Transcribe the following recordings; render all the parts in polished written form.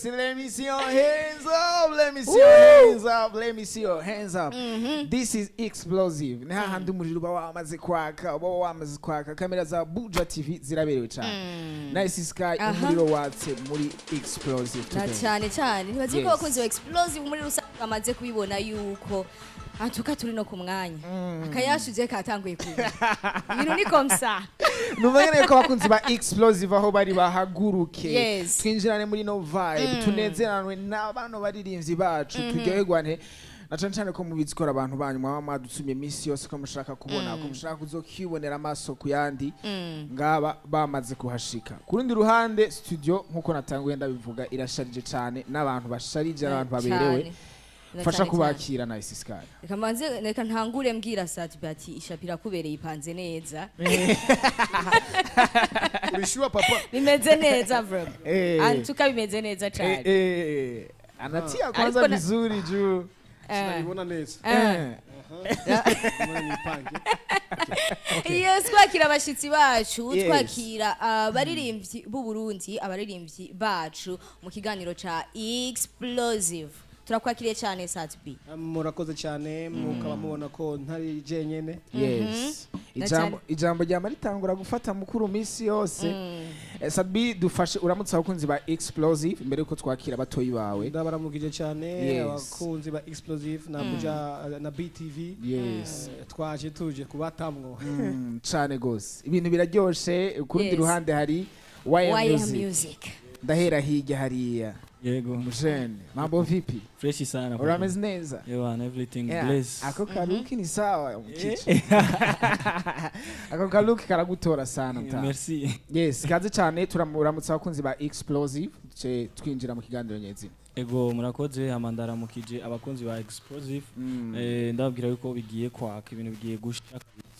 Let me see your hands up. Let me see your hands up. Let me see your hands up. This is Explosive. Ni hahandi umuriro uba wamaze kwaka, uba wamaze kwaka. Kamera za Buja TV ziraberewe cyane. Nice Sky, umuriro watse muri Explosive Na today. cyane cyane ntibazi ko abakunzi ba Explosive muri rusange bamaze kubibona yuko antuka turi no ku mwanya, akayashuze katanguye kuba ibintu ni comme ça. Numva nyene ko abakunzi ba Explosive aho bari bahaguruke. Twinjirane muri no vibe, tunezeranwe n'abano baririmbyi bacu, turyoherwane na cane cane ko mubizi ko ari abantu banyu mwaba mwadutumye iminsi yose, ko mushaka kubona, ko mushaka kuzokibonera amaso ku yandi. Ngaba bamaze kuhashika. Ku rundi ruhande, studio, nkuko natanguye ndabivuga, irasharije cane n'abantu basharije, n'abantu baberewe. Cane. Na Fasha cane. kubakira, Nice Sky. Reka manze, reka ntangure mbwira Sat-B ati ishapi irakubereye, ipanze neza. Urishyura papa. Bimeze neza bro. Antuka bimeze neza cane. Anatia kwanza Ariko vizuri juu. Sinabibona neza. Mbona nipange. Yes, twakira abashitsi bacu, twakira abaririmbyi b'u Burundi, abaririmbyi bacu mu kiganiro ca Explosive. Turakwakiriye cyane, Sat-B. Murakoze cyane, mukaba mubona ko ntari jenyene. Yes. Na Ijambo ijambo ryama ritangura gufata mukuru misi yose. Sat-B, dufashe uramutse abakunzi ba Explosive imbere yuko twakira abatoyi bawe. Ndabaramukije cyane abakunzi ba Explosive na Buja na BTV. Twaje tuje kubatamwo. Cane gose, ibintu biraryoshe. Ku rundi ruhande hari YM YM Music. Music. Ndahera hirya hariya. Yego. Mujene, mambo vipi? Fresh sana, papa. Urameze neza? Yewana, everything bless. Ako karuki ni sawa mkichwa, ako karuki karagutora sana mta. Merci. Yes, kaze cyane, turamuramutsa abakunzi ba Explosive, ce twinjira mu kiganiro nyezina. Ego, murakoze. Hama ndaramukije abakunzi ba Explosive. Ndababwira yuko bigiye kwaka, ibintu bigiye gusha.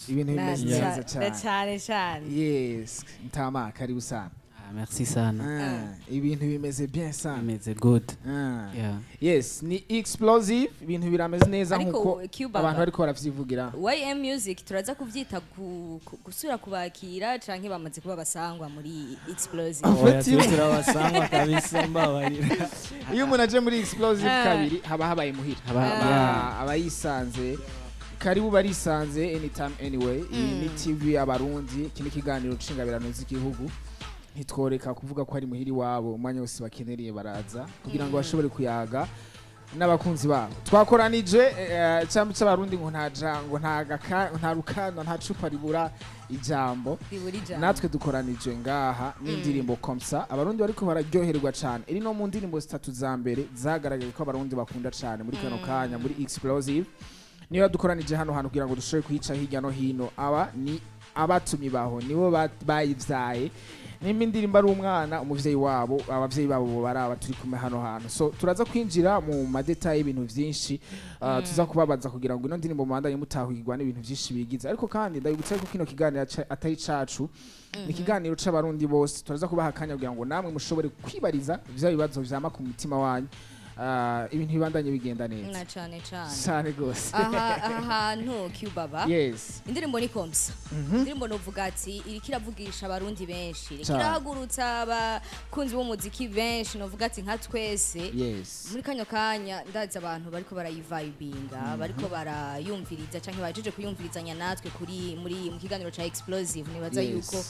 Ibintu Na bimeze neza na cyane. Cyane cyane. Yes, mtama, karibu sana. Ah, merci sana. Ah, ibintu bimeze bien sana. Bimeze good. Ah. Yeah. Yes, ni Explosive, ibintu birameze neza Ariko nkuko Cuba abantu bariko baravyivugira. YM Music turaza kuvyita gusubira kubakira canke bamaze kuba basangwa muri Explosive? Oya, twe turabasangwa kabisa, mbabarira. Iyo umuntu aje muri Explosive kabiri, haba habaye muhira. Haba. Aba yisanze. Karibu, barisanze anytime, anyway. Iyi ni TV y'Abarundi, iki ni ikiganiro ncingabirano z'igihugu. Ntitworeka kuvuga ko ari muhiri wabo, umwanya wose bakenereye baraza kugira ngo bashobore kuyaga n'abakunzi babo. Twakoranije cyangwa cy'Abarundi ngo nta jango, nta gaka, nta rukano, nta cupa ribura ijambo. Ribura ijambo. Natwe dukoranije ngaha n'indirimbo Comme ça, Abarundi bariko bararyoherwa cane. Iri no mu ndirimbo zitatu za mbere zagaragaye ko Abarundi bakunda cane muri kano kanya muri Explosive. Niyo yadukoranije hano hantu kugira ngo dushobore kuyica hirya no hino. Aba ni abatumyi baho, nibo bayivyaye. Nimba indirimbo ari umwana, umuvyeyi wabo, abavyeyi babo baraba turi kumwe hano hantu. So turaza kwinjira mu ma détails y'ibintu vyinshi, tuza kubabaza kugira ngo ino ndirimbo mubandanye mutahwirwa n'ibintu vyinshi bigize. Ariko kandi ndabibutsa ko kino kiganiro atari cacu, ni ikiganiro c'Abarundi bose. Turaza kubaha akanya kugira ngo namwe mushobore kwibariza vya bibazo vyama ku mutima wanyu, ibintu bibandanye bigenda neza. Na cane cane. Cane gose. Aha hantu Cubaba. Yes. Indirimbo ni Comme ça. Indirimbo novuga ati iriko iravugisha Abarundi benshi, iriko Cane. irahagurutsa abakunzi b'umuziki benshi, novuga ati nka twese. Muri kano kanya ndazi abantu bariko barayivibinga, bariko barayumviriza canke bajeje kuyumvirizanya natwe kuri muri mu kiganiro ca Explosive. Nibaza yuko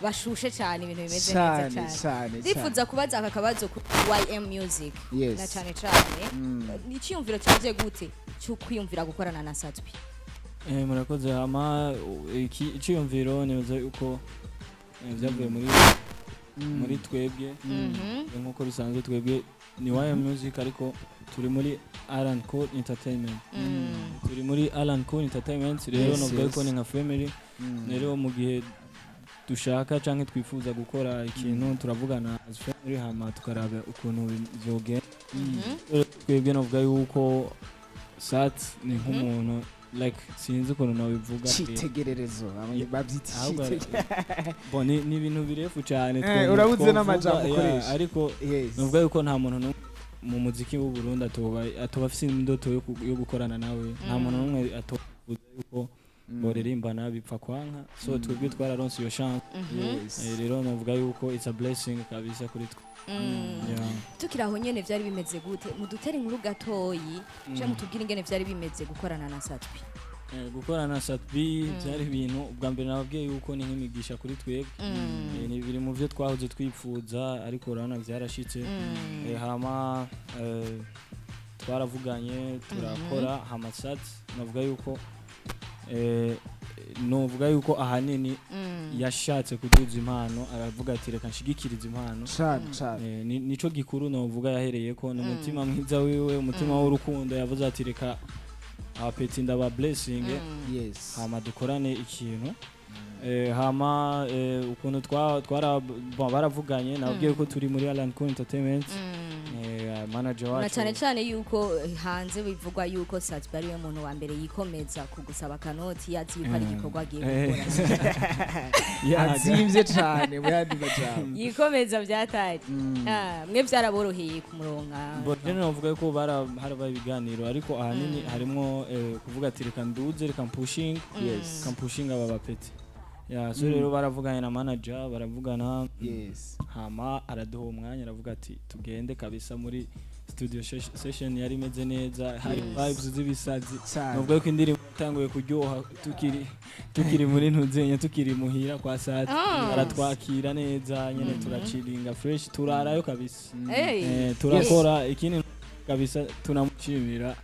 bashushe cyane, ibintu bimeze neza Cane, cyane. cane. Ndifuza kubaza aka kabazo kuri YM Music. Na cane cane, icyiyumviro cyaje gute cyo kwiyumvira gukorana na Sat-B? Murakoze. Hama iki iciyumviro nibaza yuko vyavuye muri twebwe. Nkuko bisanzwe, twebwe ni YM Music, ariko turi muri Alan Cole Entertainment. Turi muri Alan Cole Entertainment rero, novuga yuko ni nka family. Rero mu gihe dushaka canke twifuza gukora ikintu, turavugana as family, hama tukaraba ukuntu vyogenda. Rero twebwe novuga yuko Sat ni nk'umuntu, like, sinzi ukuntu nabivuga. Citegererezo babyita. Ahubwo Citegererezo. Bon, ni ibintu birefu cyane Urabuze twovuga, n'amajambo yeah, ukoresha. Ariko novuga yuko nta muntu n'umwe mu muziki w'u Burundi atoba afise indoto yo gukorana nawe. Nta muntu n'umwe atoba yuko Boririmbana bipfa kwanka, so twebwe twararonse iyo chance. Rero novuga yuko it's a blessing kabisa kuri twe. Yeah. Tukiri aho nyene, vyari bimeze gute? Mudutere inkuru gatoyi canke mutubwire ingene vyari bimeze gukorana na Sat-B. Gukorana na Sat-B byari ibintu, ubwa mbere nababwiye yuko ni nk'imigisha kuri twebwe. Ni biri mu byo twahoze twipfuza, ariko urabona byarashitse. Hama twaravuganye, turakora. Hama Sat navuga yuko ahanini yashatse kuduza impano, aravuga ati: "Reka nshigikirize impano." Cane cane. Nico gikuru novuga yahereye ko ni umutima mwiza wiwe, umutima w'urukundo. Yavuze ati: "Reka abapeti ndaba blessing, hama dukorane ikintu." Hama ukuntu twara bon, baravuganye, nababwiye ko turi muri Alan Cool Entertainment, manager Na wacu. cyane cyane yuko hanze bivugwa yuko Sat-B ariwe muntu wa mbere yikomeza kugusaba akanoti, yazi yuko ari igikorwa agiye gukora. Azimvye cane mu yandi majambo. Yikomeza byataye. Ah, mwe byaraboroheye kumuronka? Bon, rero navuga ko harabaye ibiganiro, ariko ahanini harimo kuvuga ati: "Reka nduze, reka mpushinga, reka mpushinga aba bapeti." Ya, so rero baravuganye na manager, baravugana, hama araduha umwanya, aravuga ati: "Tugende kabisa." Muri studio session yari imeze neza, hari vibes z'ibisazi. Nubwo yuko indirimbo yatanguye kuryoha tukiri muri ntuzenya, tukiri muhira kwa Sati. Aratwakira neza nyene, turaciringa fresh, turarayo kabisa. Hey. Turakora ikindi kabisa, tunamushimira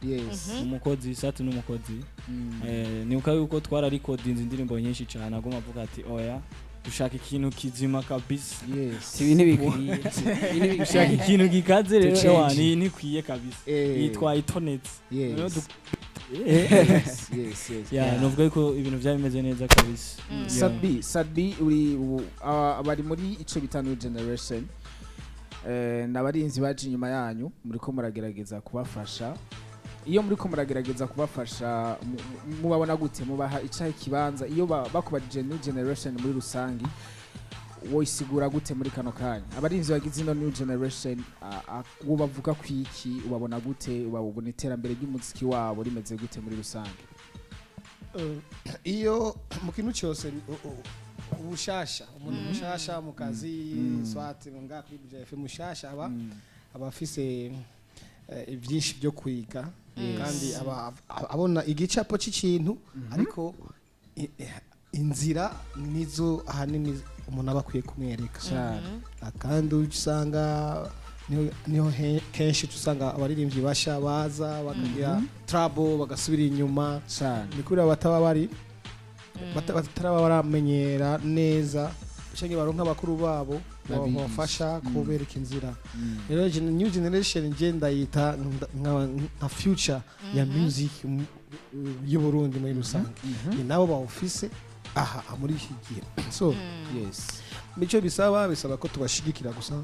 umukozi Sati n'umukozi. Nibuka yuko twararikodinze indirimbo nyinshi cyane, aguma avuga ati: "Oya, dushaka ikintu kizima kabisa." Ibi ntibikwiye. Ibi Dushaka ntibikwiye. ikintu gikaze rero. Tucenge. Ewa, ni ntikwiye kabisa, yitwaye itonetse. Noneho yes. Ya, novuga yuko ibintu byari bimeze neza kabisa. Yeah. Sat-B, Sat-B uri bari muri ico bita new generation, n'abarinzi baje inyuma yanyu, muriko muragerageza kubafasha. Iyo muriko muragerageza kubafasha, mubabona gute? Mubaha icahe kibanza? Iyo bakubajije new generation muri rusangi, woyisigura gute muri kano kanya? Abarinzi bagize ino new generation, wo bavuga kwiki? Ubabona gute? Ubabona iterambere ry'umuziki wabo rimeze gute muri rusange? Iyo mu kintu cyose ubushasha, umuntu mushasha mu kazi, swati nga kuri Buja FM, mushasha aba afise ibyinshi byo kwiga, kandi aba abona igicapo cy'ikintu, ariko inzira nizo ahanini umuntu aba akwiye kumwereka. Kandi usanga niho kenshi usanga abaririmbyi basha baza bakagira trouble, bagasubira inyuma. Ni kubera bataba bari bataraba baramenyera neza, canke baronka abakuru babo Babigisha. babafasha kubereka inzira. Rero new generation nje ndayita nka future ya music y'u Burundi muri rusange. Ni nabo bawufise aha muri iki gihe, so mico bisaba ko tubashigikira gusa.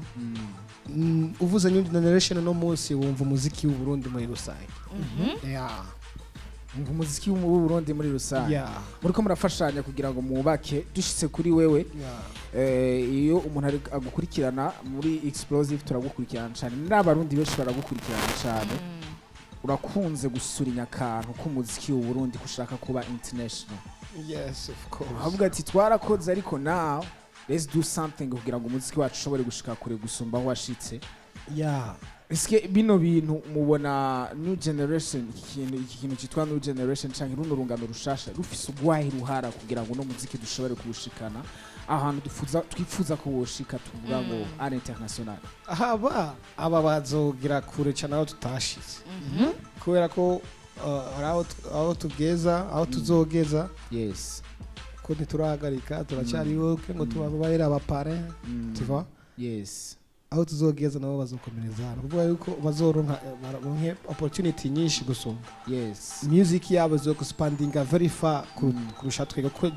Uvuze new generation no munsi wumva umuziki w'u Burundi muri rusange, yeah. Umva umuziki w'u Burundi muri rusange. Muriko murafashanya kugira ngo mwubake. Dushitse kuri wewe, iyo umuntu agukurikirana muri Explosive, turagukurikirana cyane, n'abarundi benshi baragukurikirana cyane. Urakunze gusurinya akantu k'umuziki w'u Burundi kushaka kuba international. Yes, of course. Avuga ati: "Twarakoze, ariko now let's do something kugira ngo umuziki wacu ushobore gushika kure gusumba aho washitse." Eske bino bintu mubona new generation, iki kintu cyitwa new generation canke runo rungano rushasha, rufise ugwahe ruhara kugira ngo uno muziki dushobore kuwushikana ahantu twifuza ko woshika, tuvuga ngo ari international? Aba bazogira kure cyane aho tutashitse, kubera ko hari aho tugeza, aho tuzogeza, ko ntiturahagarika, turacyariho kugira ngo tubabarire abapare, tuva aho tuzogeza nabo bazokomereza hano, kuvuga yuko bazoronka, baronke opportunity nyinshi gusumba music yabo zo guspandinga very far kurusha twebwe, kuko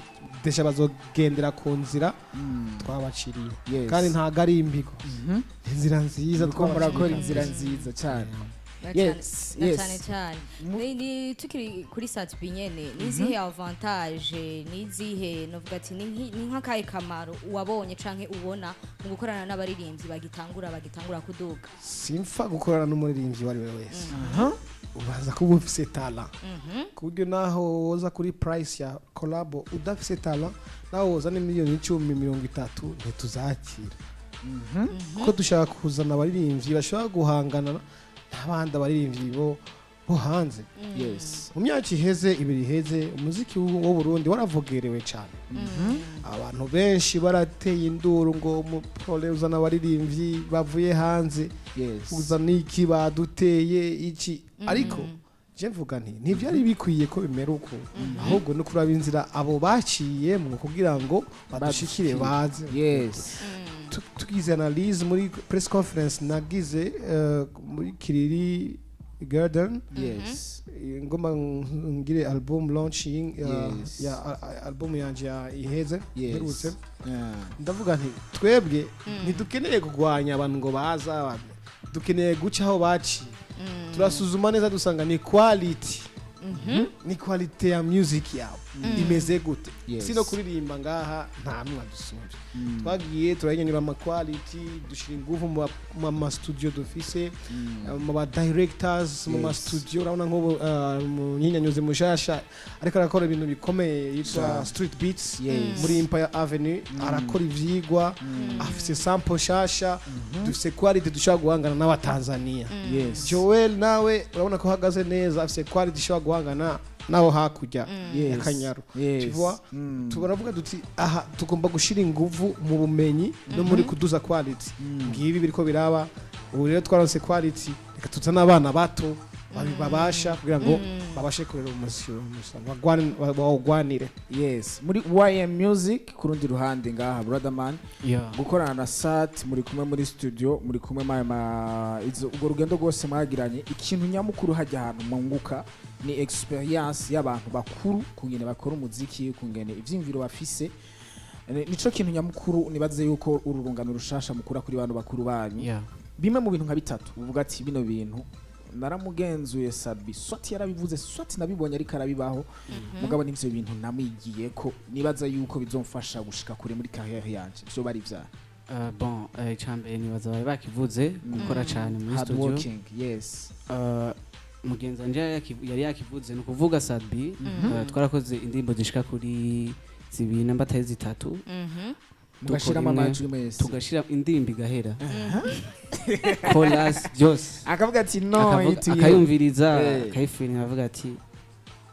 déjà bazogendera ku nzira twabaciriye. Kandi ntago ari imbigo, inzira nziza Muriko murakora twabaciriye. inzira nziza cyane. Na cyane na cyane cyane. Ni tukiri kuri Sat-B nyene, nizihe avantage, nizihe novuga ati ni nk'akahe kamaro wabonye canke ubona mu gukorana n'abaririmbyi bagitangura kuduga? Simfa gukorana n'umuririmbyi uwo ari we wese. Ubanza kuba ufise talent, ku buryo naho woza kuri price ya collabo udafise talent, naho woza ni miliyoni 10, 30, ntituzakira, kuko dushaka kuzana abaririmbyi bashobora guhangana n'abandi abaririmbyi bo hanze. Mu myaka iheze, 2 iheze, umuziki w'u Burundi waravogerewe cyane. Abantu benshi barateye induru ngo mupole uzana abaririmbyi bavuye hanze, uzana iki, baduteye iki. Ariko je mvuga nti ntibyari bikwiye ko bimera uko, ahubwo no kuraba inzira abo baciyemwo kugira ngo badushikire, baze. Tugize analyse muri press conference nagize muri Kiriri Garden, ngomba ngire album launching ya album yanje ya iheze iherutse, ndavuga nti twebwe ntidukeneye kugwanya abantu ngo baza, dukeneye guca aho baciye. Turasuzuma neza, dusanga ni quality, ni quality ya music yawe imeze gute. Si no kuririmba ngaha nta numwe adusumbye. Twagiye turahinyanyura ama quality, dushira ingufu mu ma studio dufise, mu ba directors mu ma studio. Urabona nk'ubu mu nyinyanyuzi mushasha ariko arakora ibintu bikomeye yitwa Street Beats muri Empire Avenue, arakora ivyigwa, afise sample shasha, dufise quality dushobora guhangana n'Abatanzania. Joel nawe urabona ko ahagaze neza, afise quality ishobora guhangana n'abo hakurya y'Akanyaru. Tu vois? Turavuga duti aha tugomba gushira inguvu mu bumenyi no muri kuduza quality. Ngibi biriko biraba ubu rero, twaronse quality, reka tuzane abana bato babasha kugira ngo babashe kurera umuziki bawugwanire. Yes, muri YM Music ku rundi ruhande ngaha, Brotherman, gukorana na Sat, muri kumwe muri studio, muri kumwe ma izo, ubwo rugendo rwose mwagiranye, ikintu nyamukuru hajya ahantu mwunguka ni experience y'abantu bakuru, kungene bakora umuziki, kungene ivyiyumviro bafise. Nico kintu nyamukuru nibaze yuko uru rungano rushasha mukura kuri bantu bakuru banyu. Bimwe mu bintu nka bitatu uvuga ati bino bintu naramugenzuye Sabi, swati yarabivuze, swati nabibonye ariko arabibaho, mugabo n'ivyo bintu namwigiye ko nibaza yuko bizomfasha gushika kure muri carrière yanje, vyo bari vya Bon, icambere nibaza bari bakivuze, gukora cyane muri Hard studio. working, yes. Mugenzi wanje yari yakivuze, ni ukuvuga Sadbi, twarakoze indirimbo zishika kuri zibiri namba atari zitatu, mugashiramo imwe, amajwi mwese, tugashira indirimbo igahera, chorus byose, akavuga ati no, akayumviriza, akayifiringa, akavuga ati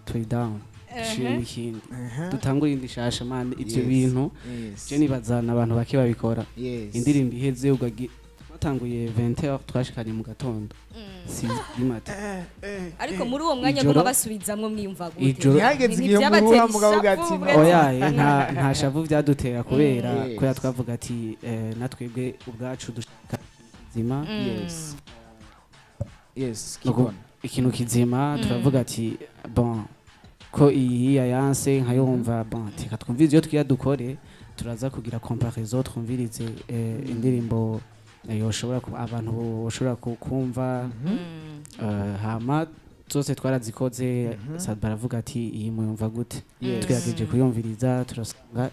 turi down, dushiremo ikindi, dutangure indi shasha man. Ivyo bintu je nibaza abantu bake babikora. Indirimbo iheze twatanguye 20h, twashikanye mu gatondo si rimate. Ariko muri uwo mwanya guma basubizamwo, mwiyumva gute? Ntihageze igihe Ntibyabatera muruha mukavuga ishavu, ati, uvuga ati, Oya, nta shavu byadutera, kubera kubera twavuga ati natwebwe ubwacu dushaka kizima. Yes, Nuko keep on. Ikintu kizima, turavuga ati bon, ko iyi yayanse nkayumva, bon, reka twumvirize iyo twiya dukore, turaza kugira comparaison, twumvirize indirimbo yoshobora abantu boshobora kumva. Hama zose twarazikoze, Sadba aravuga ati iyi muyumva gute? Twagerageje kuyumviriza, turasanga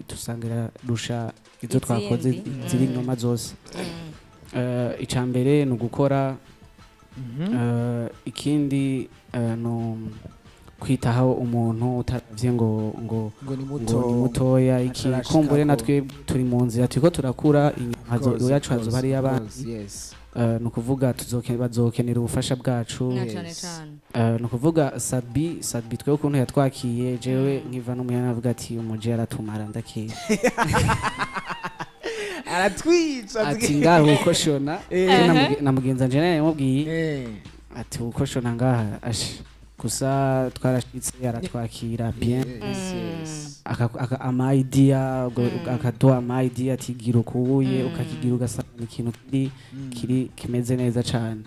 dusanga irarusha izo twakoze Izindi. ziri inyuma zose. Ica mbere ni ugukora. Ikindi ni kwitaho umuntu utaravye ngo ngo ni muto, ngo ni mutoya iki. atarashikako. Kumbure natwe turi mu nzira, turiko turakura, inyuma yacu hazoba hariyo abandi. Ni ukuvuga bazokenera ubufasha bwacu. Na cane cane. Ni ukuvuga Sabi twebwe ukuntu yatwakiye, jewe nkiva n'umuhira navuga ati umuje aratumara ndakeye. Aratwica. Ati ngaha ukoshona. Je na mugenzi wanje nawe yamubwiye ati ukoshona ngaha ash gusa. Twarashitse aratwakira bien, ama idea, akaduha ama idea ati gira ukuye, ukakigira ugasanga ni ikintu kiri kimeze neza cane.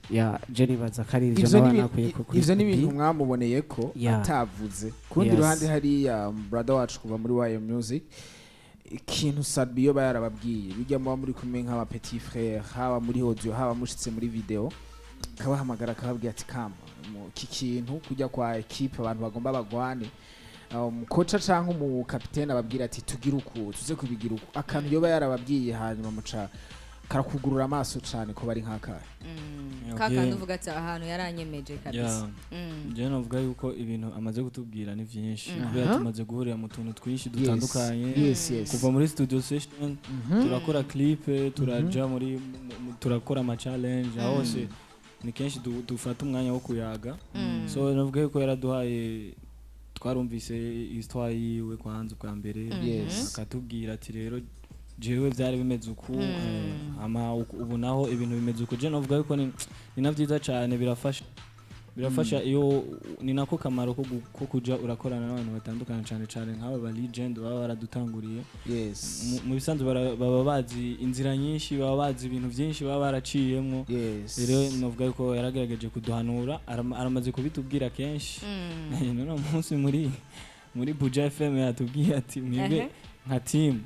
Ya, je nibaza ko ari ivyo ivyo naba ni nakwiye kuri ivyo ni Sabi. ibintu mwamuboneye ko atavuze. Ku rundi ruhande hariya brother wacu kuva muri YM Music, ikintu Sabi yoba yarababwiye bijya muba muri kumwe nk'aba petit frère, haba muri audio, haba mushitse muri video, akabahamagara akababwira ati kama iki kintu kujya kwa équipe abantu bagomba bagwane, umukoca canke umukapitene ababwira ati tugire uku, tuze kubigira uku, akantu yoba yarababwiye hanyuma muca Karakugurura amaso cane ko bari nk'akahe? Kakandi uvuga ati ahantu yaranyemeje kabisa. Yeah. Jewe novuga yuko ibintu amaze kutubwira ni vyinshi, kubera tumaze guhurira mu tuntu twinshi dutandukanye, kuva muri studio session, turakora clip, turaja muri turakora ama challenge, aho hose ni kenshi dufata umwanya wo kuyaga. So navuga yuko yaraduhaye, twarumvise histoire yiwe kwanza ubwa mbere, akatubwira ati rero jewe byari bimeze uku, hama ubu naho ibintu bimeze uku. Je novuga yuko ni na vyiza cane, birafasha iyo ni nako kamaro ko kuja urakorana n'abantu batandukanye, cane cane nk'aba ba legend baba baradutanguriye. Mu bisanzwe baba bazi inzira nyinshi, baba bazi ibintu byinshi baba baraciyemwo. Rero novuga yuko yaragerageje kuduhanura, aramaze kubitubwira kenshi. None munsi muri Buja FM yatubwiye ati mwebwe nka team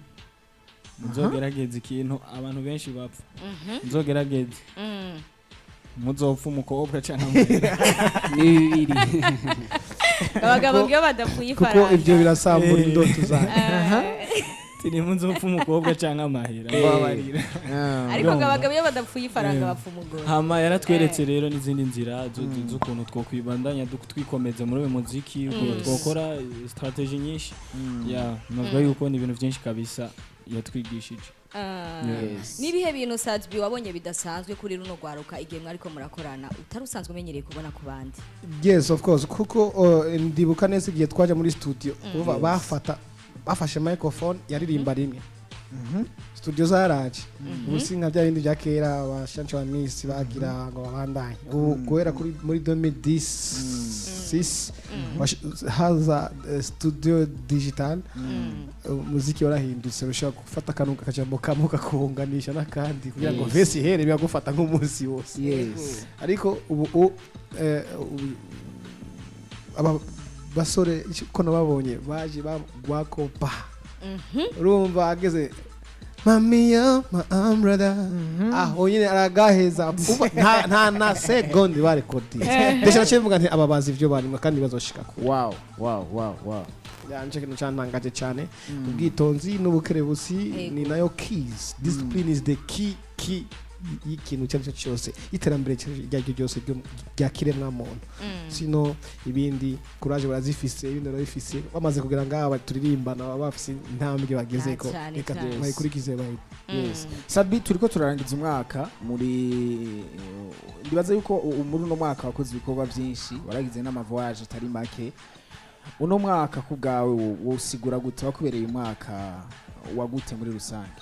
muzogerageza ikintu abantu benshi bapfa, muzogerageze muzopfa umukobwa cyangwa Ni bibiri. Abagabo ngiyo badapfuye Kuko ifaranga. ibyo birasambura indoto zanyu. Tiri muzopfa umukobwa cyangwa amahera, mbabarira. Ariko ngo abagabo iyo badapfuye ifaranga bapfa umugore. Hama yaratweretse rero n'izindi nzira z'ukuntu twokwibandanya twikomeza muri uyu muziki, ukuntu twokora strategy nyinshi. Ya, navuga yuko ni ibintu byinshi kabisa yatwigishije. Nibihe bintu, Sat-B, wabonye bidasanzwe kuri runo rwaruka igihe mwariko murakorana, utari usanzwe umenyereye kubona ku bandi? Yes, of course, kuko ndibuka neza igihe twaje muri studio, urumva bafashe microphone yaririmba rimwe. Studio zaraje ubu si nka bya bindi bya kera bashanshi ba miss bagira ngo babandanye. Ubu guhera kuri muri 2016 haza studio digital, umuziki warahindutse. Ushobora gufata akantu kakajambo kamwe ukakunganisha n'akandi kugira ngo verse ihere, biragufata nk'umunsi wose. Ariko ubu aba basore ko nababonye baje bagwakopa, urumva ageze "Mami ya ma umbrella", aho nyine aragaheza. Uva, nta na segonde barekodiye. Ndetse naciye mvuga nti aba bazi ibyo barimo kandi bazoshika kure. Wow. Ya, nico kintu cantangaje cyane, ubwitonzi n'ubukerebusi. Ni nayo keys. Discipline is the key y'ikintu icyo ari cyo cyose, iterambere iryo ari ryo ryose rya kiremwamuntu. Sino ibindi courage barazifise, ibindi barabifise, bamaze kugira ngaha turirimbana baba bafise intambwe bagezeko. Ah, cyane, Reka cyane. bayikurikize bayi. Yes, Sat-B, turiko turarangiza umwaka. Muri ndibaza yuko muri uno mwaka wakoze ibikorwa byinshi, waragize n'amavoyage atari make. Uno mwaka ku bwawe wosigura gute? Wakubereye umwaka wa gute muri rusange?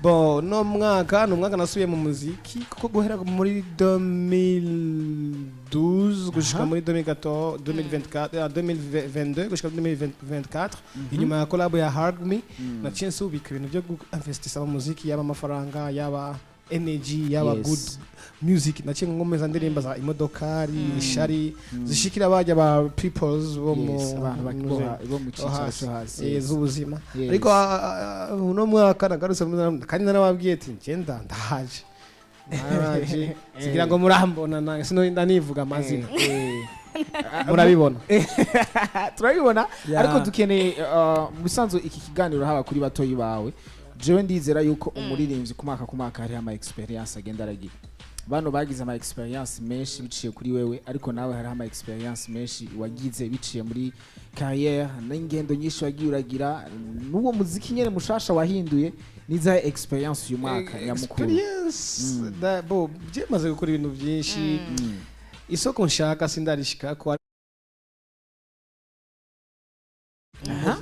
Bon, no mwaka ni umwaka nasubiye mu muziki, kuko guhera muri 2012 gushika muri 2014, 2024, 2022 gushika muri 2024, inyuma ya collab ya Hug Me, naciye nsubika ibintu byo guinvestisa mu muziki, yaba amafaranga, yaba energy, yaba good music. Naciye nkomeza ndirimba za imodokari ishari zishikira bajya ba peoples bo mu Abantu bo mu cicaro hasi. cyo hasi. Z'ubuzima. Ariko uno mwaka nagarutse kandi narababwiye ati ngenda ndahaje, naraje sigira ngo murambona na sinorinda nivuga amazina, murabibona. Turabibona. Ya. Ariko dukeneye mu bisanzwe iki kiganiro haba kuri batoyi bawe. Jewe ndizera yuko umuririmbyi ku mwaka ku mwaka hariho ama experience agenda aragira. Bano bagize ama experience menshi biciye kuri wewe, ariko nawe hariho ama experience menshi wagize biciye muri carrière n'ingendo nyinshi wagiye uragira n'uwo muziki nyene mushasha wahinduye. Nizahe experience uyu mwaka nyamukuru? Experience bo byemaze gukora ibintu byinshi. Isoko nshaka sindarishika ko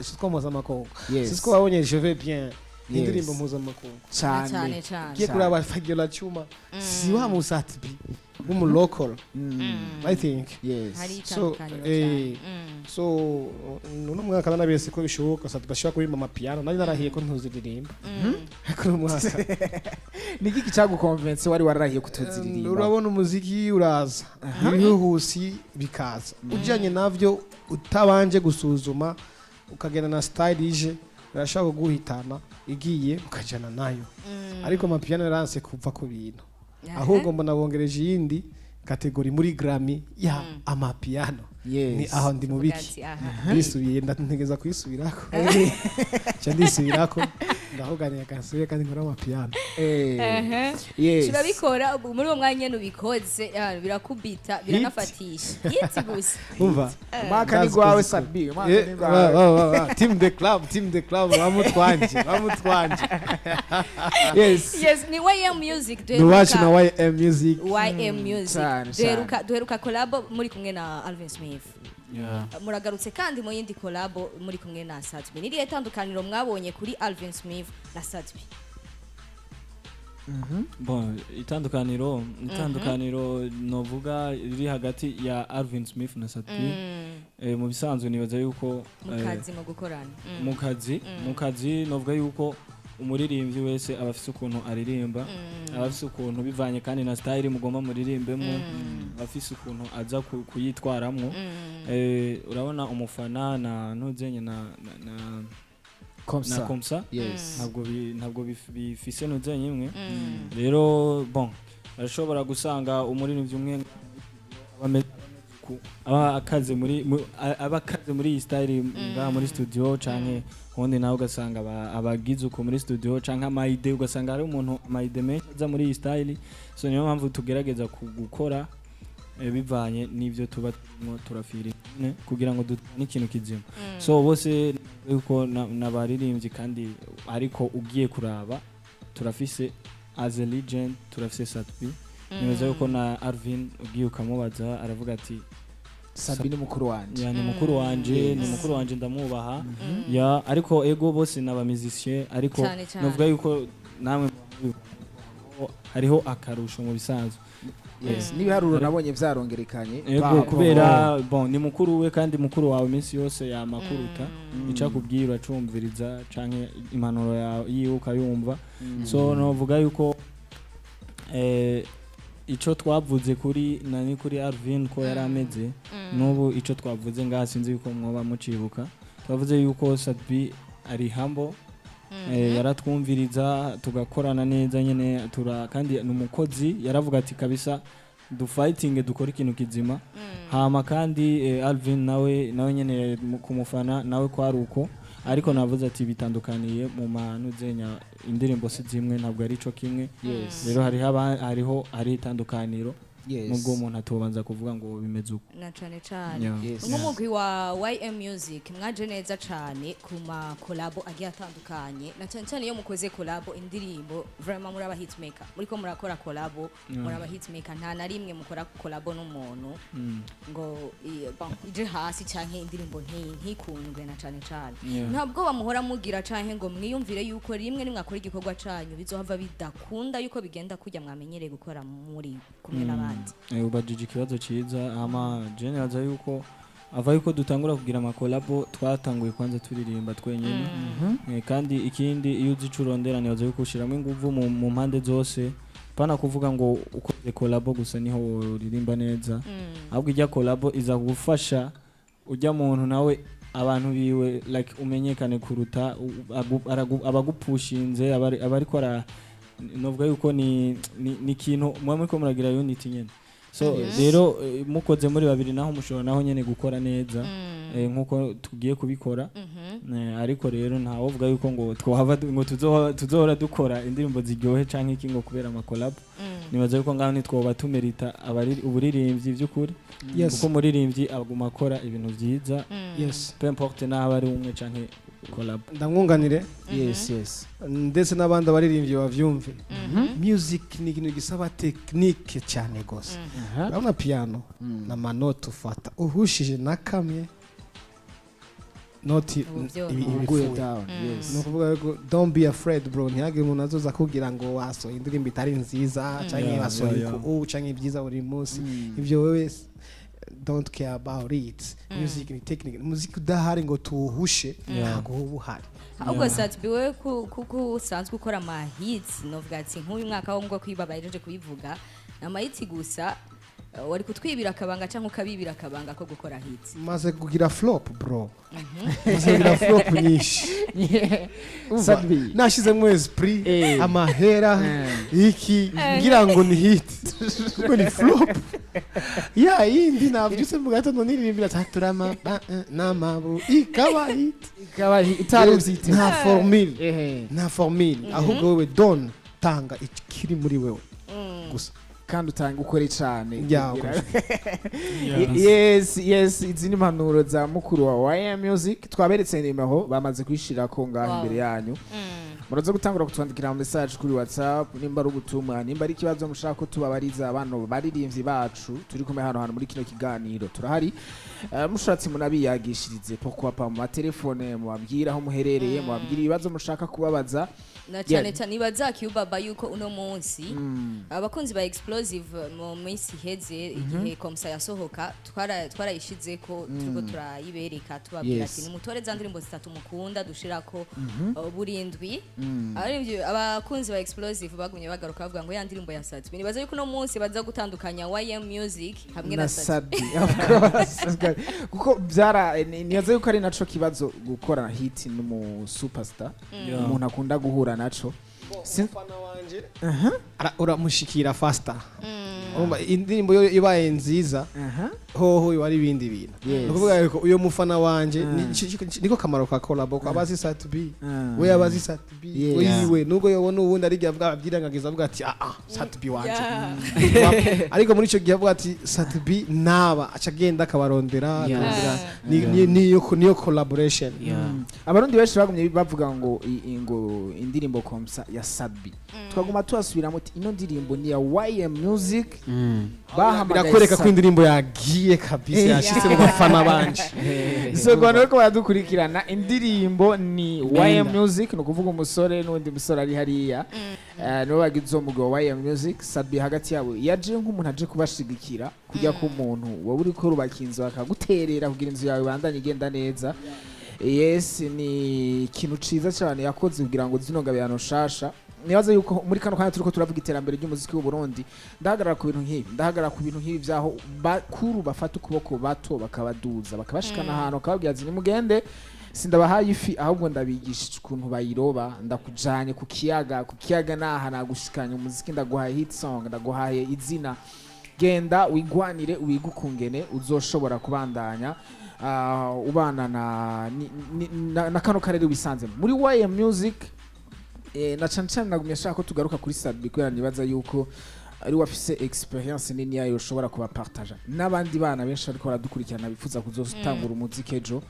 isoko mpuzamakungu. Sisiko wabonye "Je vais bien", indirimbo mpuzamakungu. Cyane. Cyane. Cyane. Ugiye kuraba Fabiola Chuma, si wa musatbi w'umulokol, I think. Hari So, itandukaniro cyane. So uno mwaka nanabese ko bishoboka Sat-B bashobora kuririmba amapiano. Nari narahiye ko ntuziririmba, ariko uno mwaka Ni iki cyagukonvense wari wararahiye kutuziririmba? Urabona umuziki uraza, ibihuhusi bikaza, ujyanye navyo utabanje gusuzuma, ukagenda na style ije, birashobora kuguhitana igiye ukajyana nayo. Ariko amapiano yaranse kuva ku bintu, ahubwo mbona bongereje iyindi category muri Grammy ya amapiano. Ni aho ndi mu biki? Ati, aha. Ndisubiye, ndategeza kuyisubirako, nca ndisubirako. Ndavuganiye kansuye kandi nkora amapiano. Yes. Turabikora ubu muri uwo mwanya nyene ubikoze, birakubita, biranafatisha hit gusa. Umva. Umwaka ni Ndazi gwawe. kuzikora. Sat-B, umwaka ni gwawe. Team the club, team the club, bamutwanje, bamutwanje. Yes. Yes, ni YM Music. Ni wacu na YM Music. YM Music. Cyane, Duheruka collabo muri kumwe na Alvin Smith. Yeah. Muragarutse kandi mu yindi collabo muri kumwe na Sat-B. Ni irihe tandukaniro mwabonye kuri Alvin Smith na Sat-B? Bon, itandukaniro novuga riri hagati ya Alvin Smith na Sat-B, mu bisanzwe nibaza yuko mu kazi, mu gukorana. Mu kazi novuga yuko umuririmbyi wese aba afise ukuntu aririmba, aba afise ukuntu bivanye kandi na style mugomba muririmbemo, aba afise ukuntu aza kuyitwaramwo. Urabona umufana na ntuzenye na Komsa. Na komsa. Yes. Ntabwo bifise ntuzenye imwe. Rero bon, barashobora gusanga umuririmbyi umwe aba akaze muri aba akaze muri iyi style ngaha muri studio, canke ubundi nawe ugasanga abagize uko muri studio, canke ama idées, ugasanga hari umuntu ama idées menshi aza muri iyi style. So niyo mpamvu tugerageza gukora bivanye n'ivyo tuba turimo turafira nyene kugira ngo dutane ikintu kizima. So bose yuko n'abaririmbyi kandi, ariko ugiye kuraba turafise as a legend, turafise Sat-B. Nibaza yuko na Arvin ugiye ukamubaza aravuga ati Sat-B ni mukuru wanje. Ya, ni mukuru wanje, ni mukuru wanje, ndamwubaha. Ya, ariko ego, bose ni aba musicien, ariko Cyane, cyane. novuga yuko namwe hariho akarusho mu bisanzwe. Yes, n'ibiharuro nabonye vyarongerekanye. Ego, kubera bon, ni mukuru we, kandi mukuru wawe iminsi yose yamakuruta ico akubwira uracumviriza, canke impanuro yawe yiwe ukayumva. So novuga yuko ico twavuze kuri nani, kuri Arvin, ko yari ameze n'ubu, ico twavuze ngaha sinzi yuko mwoba mucibuka, twavuze yuko Sat-B ari humble, yaratwumviriza tugakorana neza nyene tura, kandi ni umukozi, yaravuga ati kabisa du fighting dukora ikintu kizima. Hama kandi Alvin nawe nyene kumufana nawe kwari uko, ariko navuze ati bitandukaniye mu mantu zenya, indirimbo si zimwe, ntabwo ari ico kimwe. Rero hariho hariho itandukaniro nubwo umuntu atobanza kuvuga ngo bimeze uko. Na cane cane. Nk'umugwi wa YM Music mwaje neza cane ku ma collabo agiye atandukanye, na cane cane iyo mukoze collabo indirimbo, vraiment muri aba hitmaker. Muriko murakora collabo, muri aba hitmaker. Nta na rimwe mukora collabo n'umuntu ngo bon, ije hasi canke indirimbo ntikundwe na cane cane. Ntabwo bamuhora mugira canke ngo mwiyumvire yuko rimwe nimwe akora igikorwa canyu bizohava bidakunda yuko bigenda kujya mwamenyereye gukora muri kumwe n'abandi? Ubajije ikibazo ciza. Ama je nibaza yuko ava yuko dutangura kugira ama collabo, twatanguye kwanza turirimba twenyene. Kandi ikindi, iyo uzi ico urondera, nibaza yuko ushiramo inguvu mu mpande zose, pana kuvuga ngo ukoze collabo gusa niho uririmba neza, ahubwo ijya collabo iza gufasha ujya muntu nawe abantu biwe like umenyekane kuruta abagupushinze abariko ara novuga yuko ni ikintu muba muriko muragira unity nyene. So rero mukoze muri babiri naho mushobora naho nyene gukora neza, nkuko tugiye kubikora. Ariko rero ntawovuga yuko ngo twohava ngo tuzohora dukora indirimbo ziryohe canke iki ngo kubera ama collab. Nibaza yuko ngaho ntitwoba tumerita uburirimbyi by'ukuri, kuko umuririmbyi aguma akora ibintu vyiza, peu importe naho ari umwe canke collab. Ndamwunganire. Yes. Ndetse n'abandi abaririmbyi bavyumve, music ni ikintu gisaba technique cyane gose. Urabona piano na manoti, ufata uhushije na kamwe noti Ubu vyoroha. Uguye ibipfuye. down, yes. Ni ukuvuga ko don't be afraid, bro. Ntihagire umuntu azoza akubwira ngo wasohoye indirimbo itari nziza canke wasohoye ku canke ibyiza buri munsi. Ibyo wewe don't care about it. Music ni technique. Music udahari ngo tuwuhushe, ntabwo uba uhari. Ahubwo Sat-B, wewe kuko usanzwe ukora ama hits, novuga ati nk'uyu mwaka wo ngo kwiba bahejeje kubivuga ni ama hits gusa. Wari kutwibira akabanga cyangwa ukabibira akabanga ko gukora hits? Maze kugira flop, bro, maze kugira flop nyinshi. Umva, Sadbi. nashizemo esprit, amahera, iki ngira ngo ni hit, kuko ni flop ya yindi. Navyutse mu gatondo niririmbira taturama n'amabu, ikaba hit. Ikaba utari uvyiteze. Nta formule, nta formule, ahubwo wewe don tanga ikiri muri wewe gusa. Kandi utanga, ukore cane. Yes, izi ni impanuro za mukuru wa YM Music. Twaberetse nimero, bamaze kuyishirako ngaho imbere yanyu. Muraza gutangura kutwandikira mu message kuri WhatsApp, nimba ari ubutumwa, nimba ari ikibazo mushaka ko tubabariza bano baririmbyi bacu turi kumwe hano hantu muri kino kiganiro, turahari. Mushatse munabiyagishirize, pourquoi pas, mu matelefone, mubabwire aho muherereye, mubabwire ibibazo mushaka kubabaza. Na cyane cyane nibaza Kiyubaba yuko uno munsi abakunzi ba Explosive, mu minsi iheze igihe Komsa yasohoka, twarayishize ko turiko turayibereka, tubabwira ati nimutore za ndirimbo zitatu mukunda dushirako burindwi. Abaririmbyi, abakunzi ba Explosive bagumye bagaruka bavuga ngo ya ndirimbo ya Satbi. Nibaza yuko uno munsi baza gutandukanya YM Music hamwe na na Satbi. Sadbi, of course, of course. Kuko byara nibaza yuko ari naco kibazo, gukora hit n'umu superstar, umuntu akunda guhura naco. Umufana wanje uramushikira faster. Urumva indirimbo yo ibaye nziza, hoho iba ari ibindi bintu. Ni ukuvuga yuko uyo mufana wanje niko kamaro ka collabo, ko abazi Sat-B, we abazi Sat-B, we yiwe nubwo yobona uwundi ari avuga abyirengagiza, avuga ati: "Ah ah, Sat-B wanje." Ariko muri ico gihe avuga ati Sat-B naba aca agenda akabarondera, akarondera. Niyo collaboration. Abarundi benshi bagumye bavuga ngo ngo indirimbo Komsa ya Sadbi, twaguma tuhasubiramo ati ino ndirimbo ni ya YM Music. Bahamagaye Birakwereka ko Sadbi. indirimbo yagiye kabisa, yashitse mu bafana banje. So ku bantu bariko baradukurikirana, indirimbo ni YM Music, ni ukuvuga umusore n'undi musore ari hariya. Nibo bagize uwo mugabo wa YM Music. Sadbi hagati yabo yaje nk'umuntu aje kubashigikira, kujya ku muntu wowe uriko urubaka inzu bakaguterera kugira inzu yawe ibandanye igenda neza. Yes, ni ikintu ciza cyane yakoze kugira ngo zino ngabirano shasha. Nibaza yuko muri kano kanya turiko turavuga iterambere ry'umuziki w'u Burundi, ndahagarara ku bintu nk'ibi, ndahagarara ku bintu nk'ibi vyaho bakuru bafata ukuboko bato, bakabaduza, bakabashikana ahantu, bakababwira ati: "Nimugende, sindabahaye ifi, ahubwo ndabigisha ukuntu bayiroba. Ndakujanye ku kiyaga, ku kiyaga naha nagushikanye umuziki, ndaguhaye hit song, ndaguhaye izina, genda wigwanire, wige ukungene uzoshobora kubandanya ubana na kano karere wisanzemo." Muri YM Music, na cane cane nagumye ashaka ko tugaruka kuri Sadbi, kubera nibaza yuko ari wafise experience nini yayo ushobora kubapartaja n'abandi bana benshi bariko baradukurikirana bifuza kuzotangura umuziki ejo.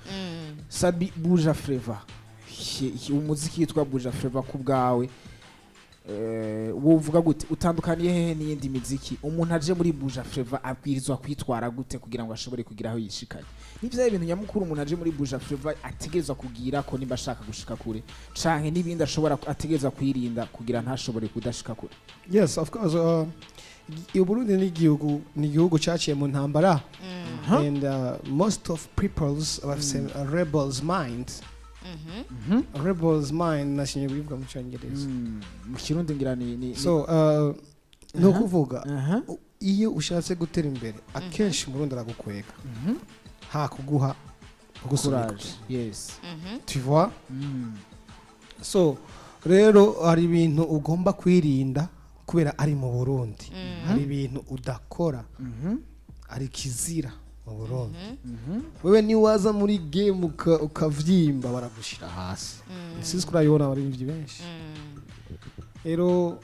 Sadbi, Buja Flavor, umuziki yitwa Buja Flavor, ku bwawe wovuga gute? Utandukaniye hehe n'iyindi miziki? Umuntu aje muri Buja Flavor abwirizwa kwitwara gute kugira ngo ashobore kugira aho yishikanye? Ni vya ibintu nyamukuru umuntu aje muri Buja Flavor ategerezwa kugira ko nimba ashaka gushika kure, canke n'ibindi ashobora ategerezwa kwirinda kugira ntashobore kudashika kure? Yes, of course. Uburundi ni igihugu cyaciye mu ntambara and most of peoples bafise a rebels mind. A rebels mind, nashimye kubivuga mu Cyongereza. Mu Kirundi ngira ni So ni ukuvuga iyo ushatse gutera imbere, akenshi Umurundi aragukwega ha kuguha kugusunika. Courage, yes. Tu vois? So rero hari ibintu ugomba kwirinda kubera ari mu Burundi, hari ibintu udakora, hari kizira mu Burundi. Wewe niwaza muri game ukavyimba, baragushira hasi. Sinzi kurabibona abaririmbyi benshi. Rero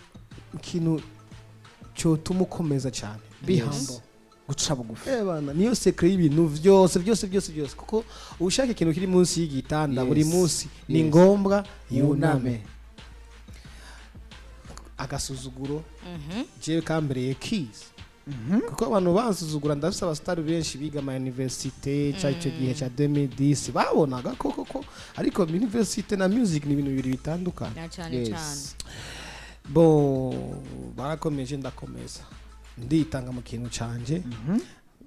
ikintu cyotuma ukomeza cyane, be humble. Guca bugufi. Eh bana, niyo secret y'ibintu vyose byose byose byose, kuko ushaka ikintu kiri munsi y'igitanda buri munsi ni ngombwa yuname. Yuname. Agasuzuguro jewe kambereye kizi, kuko abantu bansuzugura. Ndafise abasitari benshi biga ama université ca icyo gihe ca 2010 babonaga ko koko, ariko université na music ni ibintu bibiri bitandukanye. Na cyane cyane. Bo barakomeje, ndakomeza nditanga mu kintu canje.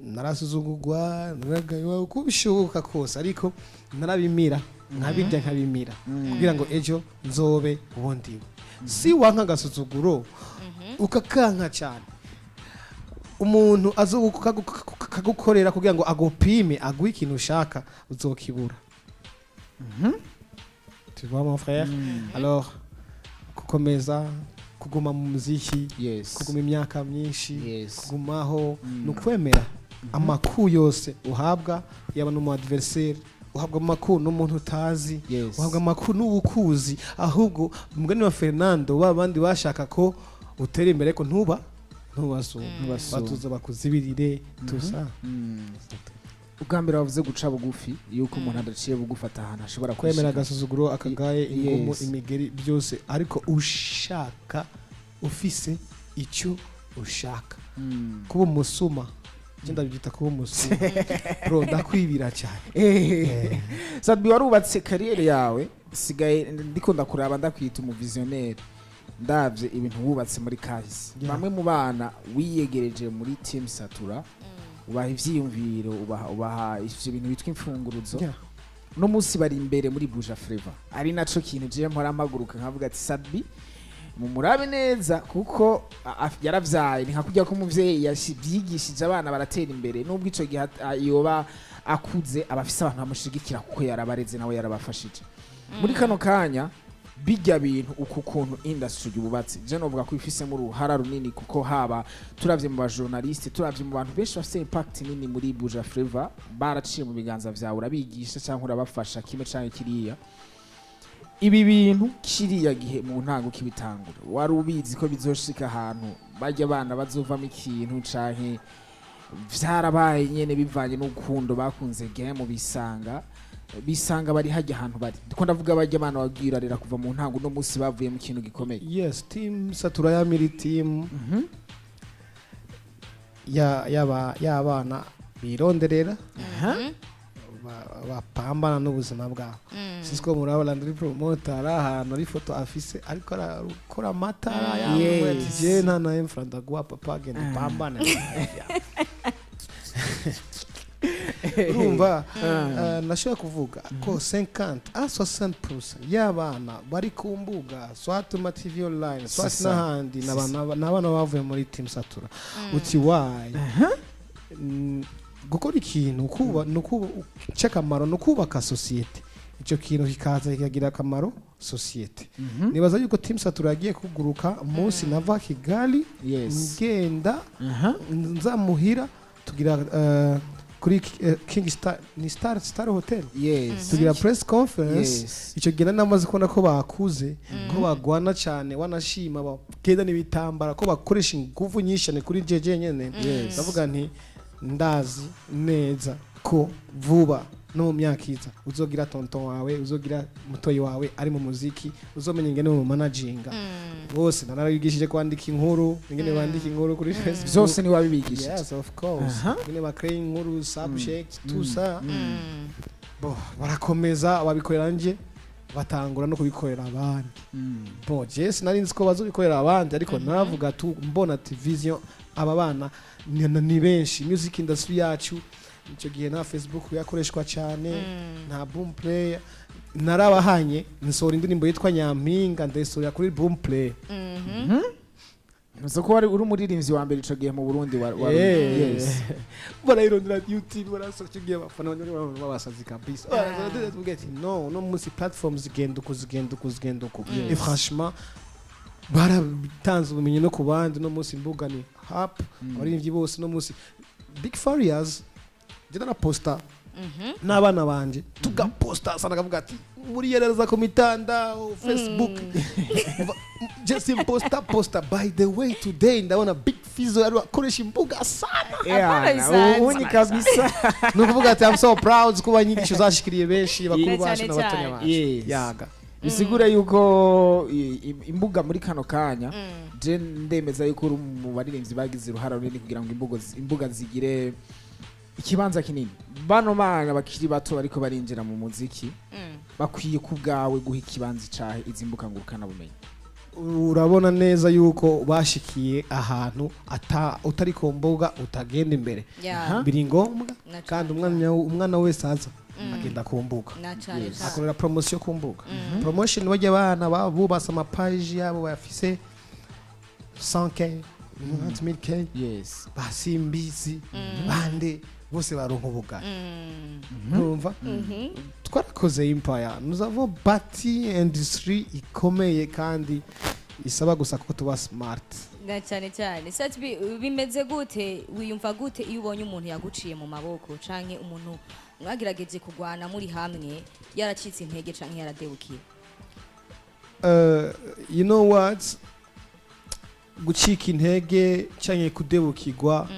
Narasuzugurwa, naragayiwa uko bishoboka kose, ariko narabimira, nkabirya, nkabimira kugira ngo ejo nzobe uwo ndiwe. Si wanka agasuzuguro ukakanka cyane. Umuntu azokagukorera kugira ngo agupime, aguhe ikintu ushaka, uzokibura. Tu vois, mon frère? Alors, gukomeza kuguma mu muziki, kuguma imyaka myinshi, kugumaho ni ukwemera amakuru yose uhabwa, yaba n'umu adversaire, uhabwa amakuru n'umuntu utazi, uhabwa amakuru n'ubukuzi. Ahubwo umugani wa Fernando, ba bandi bashaka ko utera imbere ariko ntuba ntubasumba. Ntubasumba. Batuza bakuzibirire tusa. Ubwa mbere wavuze guca bugufi, yuko umuntu adaciye bugufi ahantu ashobora Kwemera kwishika. agasuzuguro, akagaye, ingumu, imigeri, byose, ariko ushaka, ufise icyo ushaka. Kuba umusuma, njye ndabyita kuba umusuma, bro, ndakwibira cyane. Sat-B, warubatse carrière yawe, sigaye ndiko ndakuraba ndakwita umuvisionnaire, ndavye ibintu wubatse muri kahise. Bamwe mu bana wiyegereje muri team Satura, ubaha ivyiyumviro, ubaha ivyo bintu bitwa imfunguruzo. No munsi bari imbere muri Buja Flavor, ari naco kintu je mpora mpaguruka nkavuga ati Sat-B mumurabe neza, kuko yaravyaye. Ni nka kurya ko umuvyeyi yavyigishije abana baratera imbere, nubwo ico gihe yoba akuze, aba afise abantu bamushigikira kuko yarabareze, nawe yarabafashije. Muri kano kanya bijya bintu, uku kuntu industry yubatse, je novuga ko ifisemo uruhara runini, kuko haba turavye mu bajournaliste, turavye mu bantu benshi bafise impact nini muri Buja Flavor, baraciye mu biganza vyawe, urabigisha cyangwa urabafasha kimwe canke kiriya. Ibi bintu kiriya gihe mu ntango kibitangura, wari ubizi ko bizoshika ahantu bajya abana bazovamo ikintu, canke vyarabaye nyene bivanye n'urukundo bakunze game, bisanga bari hajya ahantu bari? Ndiko ndavuga bajya abana wagiye urarera kuva mu ntango, uno munsi bavuye mu kintu gikomeye. Yes, team Satura yamiri team ya yaba y'abana bironderera, bapambana n'ubuzima bwabo. Sinzi ko murabona Landry Promoter ari ahantu ari foto afise, ariko arakora amatara yambaye, ati je nta na infra ndaguha, papa, genda upambane. Urumva, nashobora kuvuga ko 50 à 60% y'abana bari ku mbuga, soit ma TV online, soit C'est ça. n'ahandi, C'est n'abana bavuye muri team Satura. Uti why? Gukora ikintu kuba nukuba cy'akamaro ni ukubaka sosiyete, icyo kintu kikaza kikagira akamaro sosiyete. Nibaza yuko team Satura yagiye kuguruka umunsi nava Kigali, ngenda nza muhira, tugira kuri King Star, ni Star Hotel, tugira press conference. Icyo gihe namaze kubona ko bakuze, ko bagwana cyane, wanashima bagenda n'ibitambara, ko bakoresha ingufu nyinshi cyane kuri jeje nyene. Ndavuga nti ndazi neza ko vuba no mu myaka iza uzogira tonton wawe, uzogira mutoyi wawe ari mu muziki, uzomenya ingene mu managinga bose. Narabigishije kwandika inkuru, ingene bandika inkuru kuri Facebook. Byose ni wabibigishije? Yes, of course. Ingene bakora inkuru, subject, tout ça. Bo barakomeza babikorera nje, batangura no kubikorera abandi. Bon, je sinari nzi ko bazobikorera abandi, ariko naravuga tu mbona ati vision, aba bana ni benshi. Music industry yacu icyo gihe nta Facebook yakoreshwa cyane, nta Boomplay. Narabahanye nsohora indirimbo yitwa Nyampinga, ndayisohora kuri Boomplay. Ntuzi ko wari uri umuririmbyi wa mbere ico gihe mu Burundi wa Barayirondera YouTube, barasohoka. Icyo gihe abafana b'abasazi kabisa. Baravuga ati no, no munsi platform zigenda uku, zigenda uku, zigenda uku. Et franchement baratanze ubumenyi no ku bandi. No munsi imbuga ni hap abaririmbyi bose, no munsi Big Farious ngenda na posta n'abana banje, tugaposta sana, akavuga ati muri yereza ku mitanda Facebook, just posta posta. By the way, today ndabona Big Fizzo ari akoresha imbuga sana. Apana, bisanzwe. Ubu kabisa. Ni ukuvuga ati I'm so proud kuba inyigisho zashikiriye benshi, bakuru Cyane bacu n'abatonya cyane. bacu. Yaga. Bisigura yuko imbuga muri kano kanya, je ndemeza yuko uri mu baririmbyi bagize uruhara runini kugira ngo imbuga zigire ikibanza kinini. Bano bana bakiri bato bariko barinjira mu muziki bakwiye ku bwawe guha ikibanza icahe izi mbuga ngurukana bumenyi? Urabona neza yuko bashikiye ahantu ata utari ku mbuga utagenda imbere. Biri ngombwa. Na Kandi cane. umwana wese aza agenda ku mbuga, Na cane cane. akorera promotion ku mbuga. Promotion, bajya abana bubatse amapaji yabo, bayafise 100K, 90000 K. Basimbizi bande bose baronka ubugari. Urumva, twarakoze empire, nous avons bâti industrie ikomeye kandi isaba gusa ko tuba smart. Na cyane cyane, Sat-B, bimeze gute, wiyumva gute iyo ubonye umuntu yaguciye mu maboko canke umuntu mwagerageje kugwana muri hamwe yaracitse intege canke yaradebukiye? You know what, gucika intege canke kudebukirwa,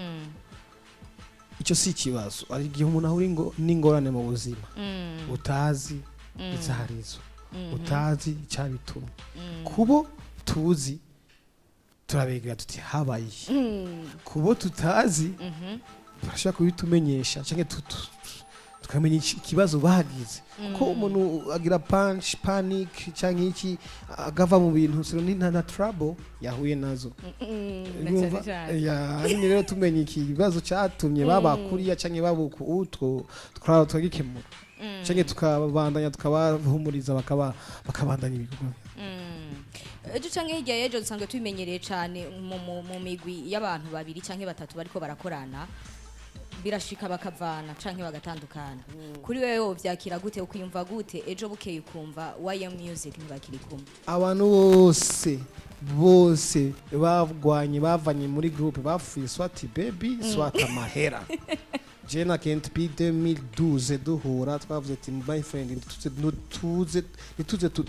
icyo si ikibazo. Hari igihe umuntu ahura n'ingorane mu buzima utazi izarizo, utazi icyabitumye. Kubo tuzi turabegera tuti habaye iki, kubo tutazi turashobora kubitumenyesha cyangwa tukamenya ikibazo bagize, kuko umuntu agira punch panic cyangwa iki, agava mu bintu sino ni na trouble yahuye nazo. Na Urumva? cyane cyane. Ya, nyine rero tumenya ikibazo cyatumye baba kuriya cyangwa babuku utwo twaba twagikemura cyangwa tukabandanya tukabahumuriza, bakaba bakabandanya ibikorwa. Ejo canke hirya y'ejo, dusanzwe tubimenyereye cane mu migwi y'abantu babiri canke batatu bariko barakorana, birashika bakavana canke bagatandukana. Kuri wewe wovyakira gute, ukwiyumva gute ejo bukeye ukumva YM Music ntibakiri kumwe? Abantu bose bose bagwanye, bavanye muri groupe, bapfuye soit baby, soit amahera. Je na Kent P 2012 duhura twavuze ati: "My friend, ntituze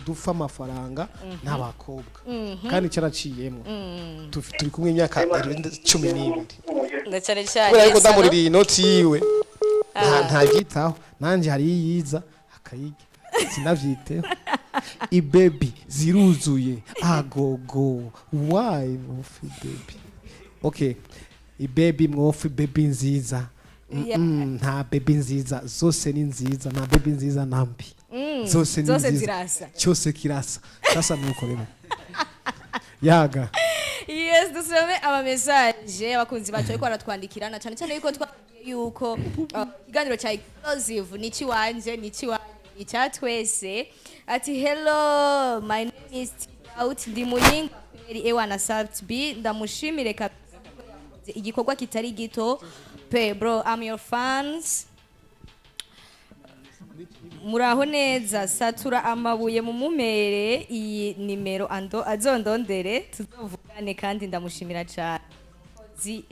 dupfa amafaranga n'abakobwa." Kandi cyaraciyemo. Turi kumwe imyaka 12. Na cyane cyane. Kubera yuko ndamuririye inoti yiwe ntabyitaho, nanjye hari iyiza akayirya sinabyiteho. Ibebi ziruzuye agogo, why mwofi baby? Okay, ibebi mwofi baby nziza. Nta baby nziza, zose ni nziza, nta baby nziza na mbi, zose ni Zose nziza. Zirasa. Cyose kirasa. Sasa nuko rero yaga. Yes, dusome ama message abakunzi bacu ariko baratwandikirana, cyane cyane yuko twabwiye yuko ikiganiro cya Explosive ni ikiwanje, ni ikiwanyu, ni icya twese. Ati: "Hello, my name is Out, ndi Muyinga kweri. Ewana, Sat B ndamushimire kabisa kuko yakoze igikorwa kitari gito pe. Bro, I'm your fans. Muraho neza? Satura amabuye mu mumere iyi nimero ando azondondere tuzovugane, kandi ndamushimira cyane zi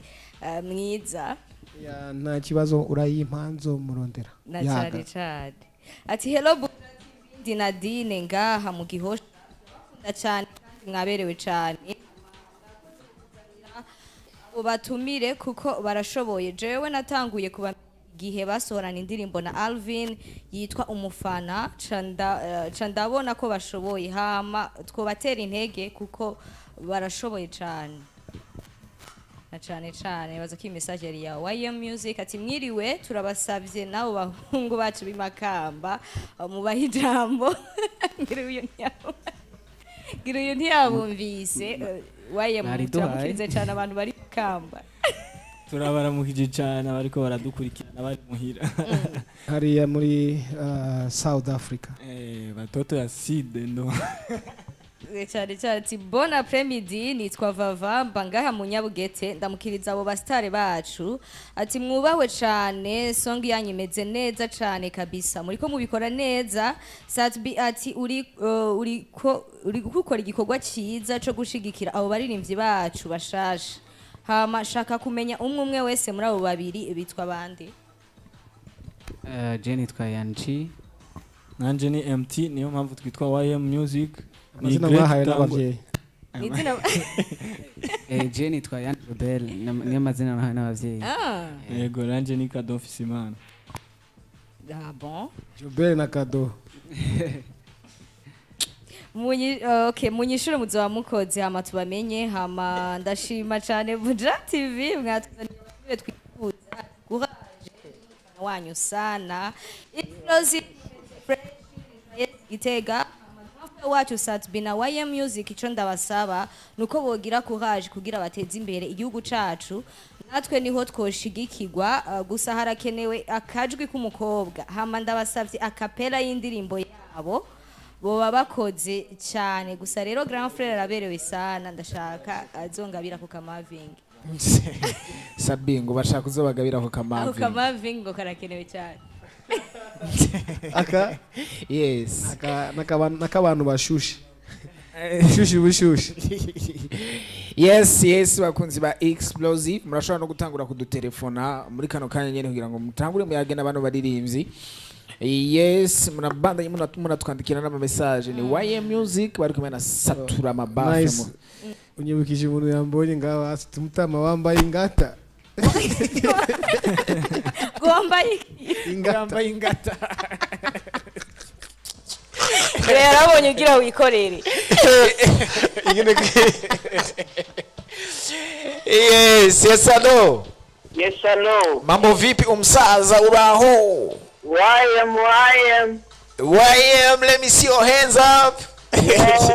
mwiza." Ya, nta kibazo, urayimpa nzomurondera. Na Yaga. cyane cyane. Ati: "Hello Buja TV, ndi Nadine ngaha mu Gihosha, ndabakunda cyane kandi mwaberewe cyane. Abo batumire kuko barashoboye. Jewe natanguye kuba igihe basohorana indirimbo na Alvin yitwa Umufana, ca ndabona ko bashoboye, hama twobatera intege kuko barashoboye cyane." Na cane cane baza ko iyi message yari ya YM Music. Ati: "Mwiriwe, turabasavye nabo bahungu bacu b'imakamba mubahe ijambo." Ngira uyu ntiyabumvise. YM Mwariduhaye. turamukirize cane abantu bari Makamba. Turabaramukije cyane abariko baradukurikirana bari muhira. Hariya muri South Africa. Batoto ya side ndo. Cyane cyane. Ati: "Bon après-midi, nitwa Vava, mba ngaha mu Nyabugete. Ndamukiriza abo basitare bacu." Ati: "Mwubahwe cane, song yanyu imeze neza cane kabisa, muriko mubikora neza. Sat-B ati uri uri gukora igikorwa cyiza co gushigikira abo baririmbyi bacu bashasha. Hama shaka kumenya umwe umwe wese muri abo babiri bitwa bande?" Je nitwa Yanchi. Nanje ni MT, niyo mpamvu twitwa YM Music. Ni Amazina Great mwahawe Tango. n'abavyeyi. Izina? Je nitwa Yan Robel, niyo mazina nahawe n'abavyeyi. Ah. Yego, nanje ni Kado Fisimana. Ah bon. Jobert na Kado. Okay, munyishure muzoba mukoze, hama tubamenye. Hama ndashima cane Buja TV mwatuzaniye abatumire twifuza. Courage wanyu sana. Explosive Fresh Gitega wacu Sat-B na YM Music, ico ndabasaba nuko bogira courage kugira bateze imbere igihugu cacu, natwe niho twoshigikirwa. Gusa harakenewe akajwi k'umukobwa. Hama ndabasavye acapella y'indirimbo yabo. Boba bakoze cyane. Gusa rero grand frère araberewe sana, ndashaka azongabira ku kamavingi. Sabi ngo bashaka kuzobagabira ku Ako kamavi. Kamavingi ngo karakenewe cyane. Aka Yes. aka n'akabantu bashushe, bushushe bushushe. Yes, bakunzi ba Explosive, murashobora no gutangura kudutelefona muri kano kanya nyene kugira ngo mutangure muyage n'abantu baririmbyi. Yes, murabandanye munatwandikira n'ama message. Ni YM Music bari kumwe na Satura Mabafe. Nice. Unyibukije umuntu yambonye ngaho hasi, tumutama wambaye ingata. Ngo wambaye Ingata. Yambaye ingata. Yarabonye ugira wikorere. Ingene. Yes, hello. Yes, hello. Mambo vipi umsaza, uraho? YM, YM. YM, let me see your hands up. Yes.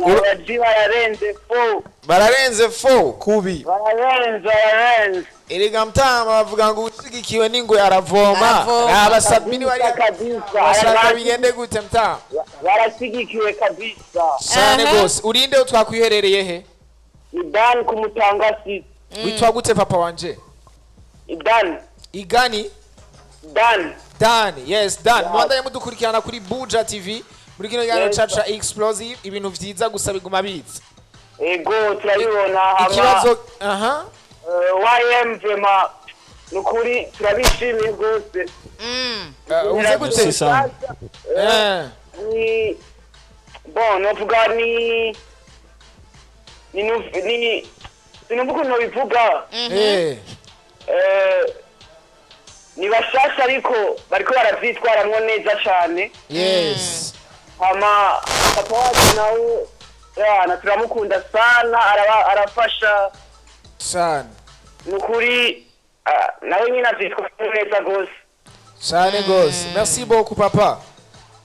Abaji bararenze fo. Bararenze fo kubi. Bararenze, bararenze. Erega mtama bavuga ngo ushigikiwe n'ingwe aravoma. Aravoma. Aba Sabini wari Kabisa. bashaka bigende gute mtama? Barashigikiwe kabisa. Cyane Aha. gose. Urinde twakwiherereye he? Idan kumutanga si. Witwa gute papa wanje? Idan. Igani? Dan. Dan, yes, Dan. Mwandanye mudukurikirana kuri Buja TV muri kino kiganiro Yes. cacu ca Explosive, ibintu vyiza gusa biguma biza. Ego, turabibona hama. Ikibazo aha. YM vraiment nukuri turabishimiye rwose. Uvuze gute? Merci sana. Ni bon, novuga ni sinumva ukuntu nobivuga. Ni bashasha ariko bariko baravyitwaramwo neza cane. Hama papa wacu nawe yana turamukunda sana, arafasha. Sana. Nukuri nawe nyine avyitwaramwo neza gose. Cyane gose. Merci beaucoup, papa.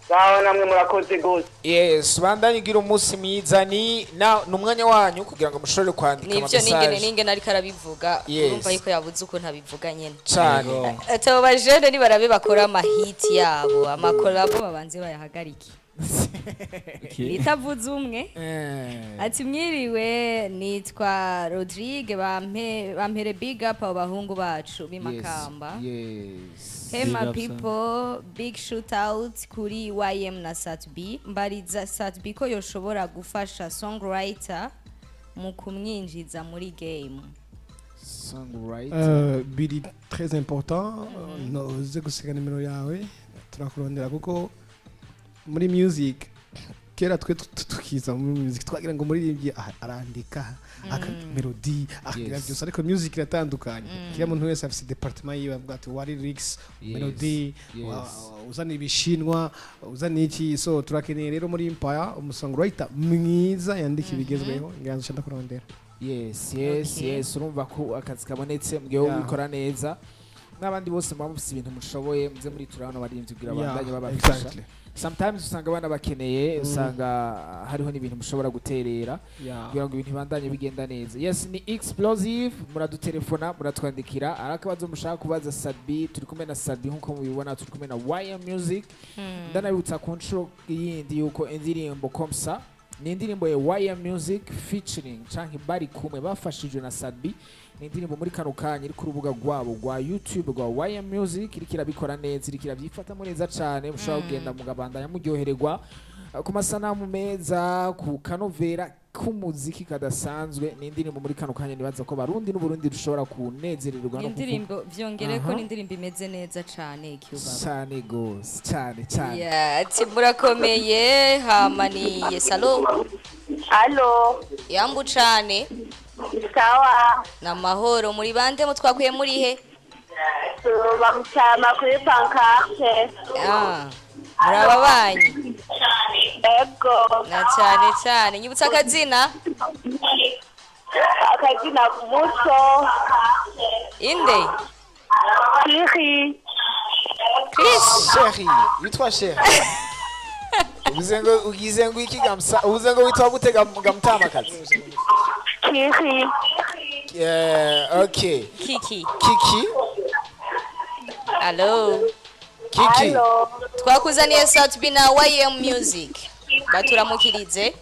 Sawa, namwe murakoze gose. Yes, bandanye ugira umunsi mwiza. Ni na ni umwanya wanyu kugira ngo mushobore kwandika ama Nivyo, ningene message. ningene ariko arabivuga. Yes. Urumva yuko yabuze ukuntu abivuga nyene. Cyane. Ati abo bajene nibarabe bakora amahiti yabo, amakolabo babanze bayahagarike. Okay. Nitavuze umwe. Ati mwiriwe, nitwa Rodrigue, bampe bampere big up abo bahungu bacu b'imakamba. Hey Big my up, son. people, big shout out kuri YM na Sat-B. Mbariza Sat-B ko yoshobora gufasha songwriter mu kumwinjiza muri game. Songwriter. Biri très important, no uze gusiga nimero yawe turakurondera, kuko muri music kera twe tukiza muri music twagira ngo muririmbyi arandika aka melody akagira byose, ariko music iratandukanye. Kila muntu wese afise department yiwe, avuga ati wari lyrics, melody, uzana ibishinwa, uzana iki. So turakeneye rero muri Empire umusongwriter mwiza yandika ibigezweho. Ngira ngo ndakurondera. Yes. Yes, urumva ko akazi kabonetse mugihe ubikora neza n'abandi bose muba mufise ibintu mushoboye, muze muri turabona abaririmbyi kugira bandanye babafasha. Sometimes usanga abana bakeneye, usanga hariho n'ibintu mushobora guterera kugira ngo ibintu bibandanye bigenda neza. Yes, ni Explosive, muradutelefona, muratwandikira ari akabazo mushaka kubaza Sabi. Turi kumwe na Sabi nk'uko mubibona, turi kumwe na YM Music. Ndanabibutsa ku nshuro yindi yuko indirimbo Komsa ni indirimbo ya YM Music featuring canke bari kumwe bafashijwe na Sabi. Ni indirimbo muri kano kanya iri ku rubuga rwabo rwa YouTube rwa YM Music, iriko irabikora neza, iriko irabyifatamo neza cane. Mushobora kugenda mugabandanya muryohererwa ku masanamu meza, ku kanovera k'umuziki kadasanzwe. Ni indirimbo muri kano kanya nibaza ko Barundi n'Uburundi dushobora kunezererwa no kuvuga. Indirimbo vyongere ko Aha. ni indirimbo imeze neza cane, Cuba. Cane gose, cane cane. Yeah, ati murakomeye, hama ni yesalo. Alo, Yambu cane. Sawa. Na mahoro, muri bande mutwakuye muri he? Bamucama kuri pancarte. Ah, muri ababanyi? Ego. Na cane cane, nyibutsa akazina. Akazina Muco. Inde? Kiri. Chris. Sheri, witwa Sheri. Uvuze ngo ugize ngo iki gamsa, uvuze ngo witwa gute gamutamakazi? Kiri. Yeah, okay. Kiki. Kiki. Alo. Kiki. Alo. Twakuzaniye Sat-B na YM Music, baturamukirize.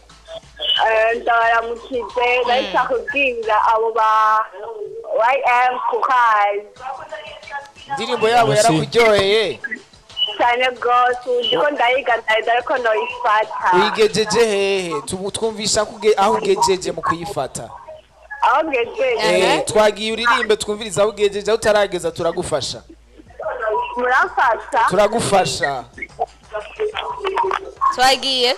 Ndabaramukije. Ndahita kubwira abo ba YM kukazi. Indirimbo yabo Merci. yarakuryoheye? Cyane rwose, ndiko ndayiga, ndahita ariko noyifata. Uyigejeje hehe? Twumvisha ko aho ugejeje mu kuyifata. Aho ngejeje? Twagiye, uririmbe twumvirize aho ugejeje. Aho utarageza turagufasha. Muramfasha? Turagufasha. Twagiye.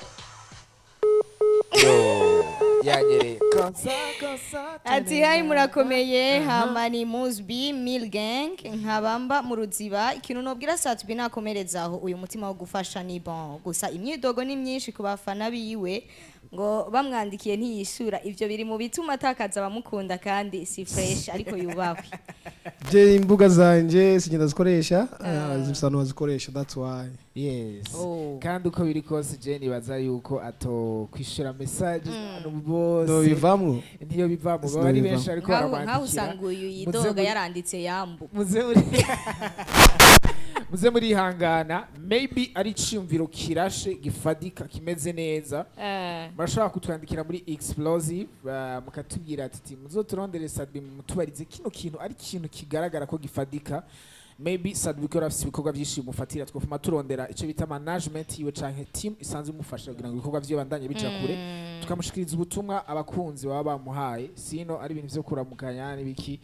Yo, yanyereye. Ati: "Hi, murakomeye? Hama ni Muzbi Mil Gang, nkabamba mu Ruziba. Ikintu nobwira Sat-B, nakomerezaho uyu mutima wo gufasha, ni bon. Gusa imyidogo ni myinshi ku bafana biwe, ngo bamwandikiye ntiyishura. Ivyo biri mu bituma atakaza abamukunda, kandi si fresh, ariko yubahwe." Je imbuga zanje sigenda zikoresha, zifisa abantu bazikoresha, that's why. Yes. Oh. Kandi uko biri kose, je nibaza yuko ato kwishura message abantu bose. Ndobivamwo. Ntiyo bivamo, baba ari benshi ariko Nkaho nkaho baramwandikira. usanga uyu Muze yidoga yaranditse yambu. Muze murihangana, maybe ari iciyumviro kirashe, gifadika, kimeze neza. Murashobora kutwandikira muri Explosive, mukatubwira ati muzoturondere Sat-B, mutubarize kino kintu, ari ikintu kigaragara ko gifadika. Maybe Sat-B ko afise ibikorwa byinshi bimufatira, twofuma turondera ico bita management yiwe canke team isanzwe imufasha kugira ngo ibikorwa vyiwe bandanye bija kure, tukamushikiriza ubutumwa abakunzi baba bamuhaye. Sino ari ibintu vyo kuramukanya n'ibiki,